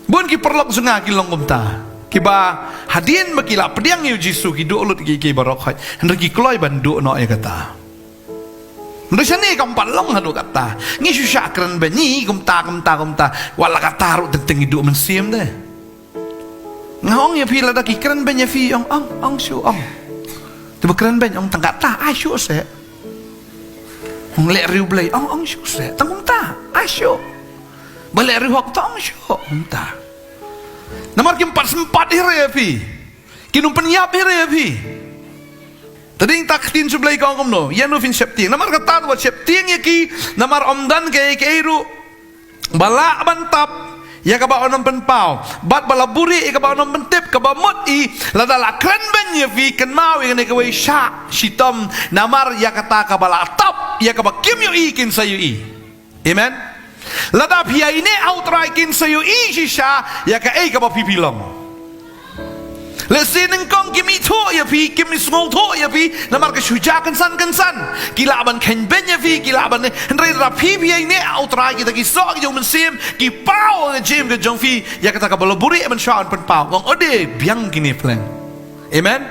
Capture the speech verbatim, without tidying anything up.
Bun ki paralok jong nga ki long kumta, kiba hadien ba ki la pdiang ïa u Jisu ki duh lut ïa kiei kiei baroh khoit, hynrei ki kloi ban duh noh ïa kata. Hynrei shane kam pat long haduh katta. Ngi shu shah kren beiñ ïa i kumta kumta kumta. Wat la katta ruh teng teng ngi duh mynsiem de. Nga ong ïa phi, lada ki kren beiñ ïa phi, ong, ong, ong shuh, ong. Te ba kren beiñ, ong, tang katta, ai shuh seh. Ong, leh riewblei, ong, ong shuh seh. Tang kumta, ai shuh. Ba leh riewhok, tang ong shuh kumta. Namar kim pat sympat hi re ïa phi. Kin ym pynïap hi re ïa phi. Te dei ta ka ktien sha U Blei ka ong kumno, ïa no phin sheptieng. Namar kata, wat sheptieng ïa ki, namar ym don kaei kaei ruh ba lah ban tap ïa kaba un ym pynpaw, bad ba la buhrieh ïa kaba un ym pyntip. Kaba mut hi, lada la kren beiñ ïa phi, kynmaw ïa kane kawei, shah shitom, namar ïa kata kaba la tap ïa kaba kim ïohi kin sa ïohi. Amen. Lada phi ïaineh ha U Trai kin sa ïohi shisha ïa kaei kaba phi phi long. Lehse nyngkong kim ithuh ïa phi, kim isngewthuh ïa phi, namar ka shu jia kynsan kynsan. Ki lah ban kheiñ beiñ ïa phi, ki lah ban ne, hynrei lada phi phi ïaineh ha U Trai, kita ki soh ki jong U Mynsiem ki paw ha ka jingim ka jong phi ïa kata kaba la buhrieh ban shah un pynpaw. Ong, o de, biang kine phleng. Amen.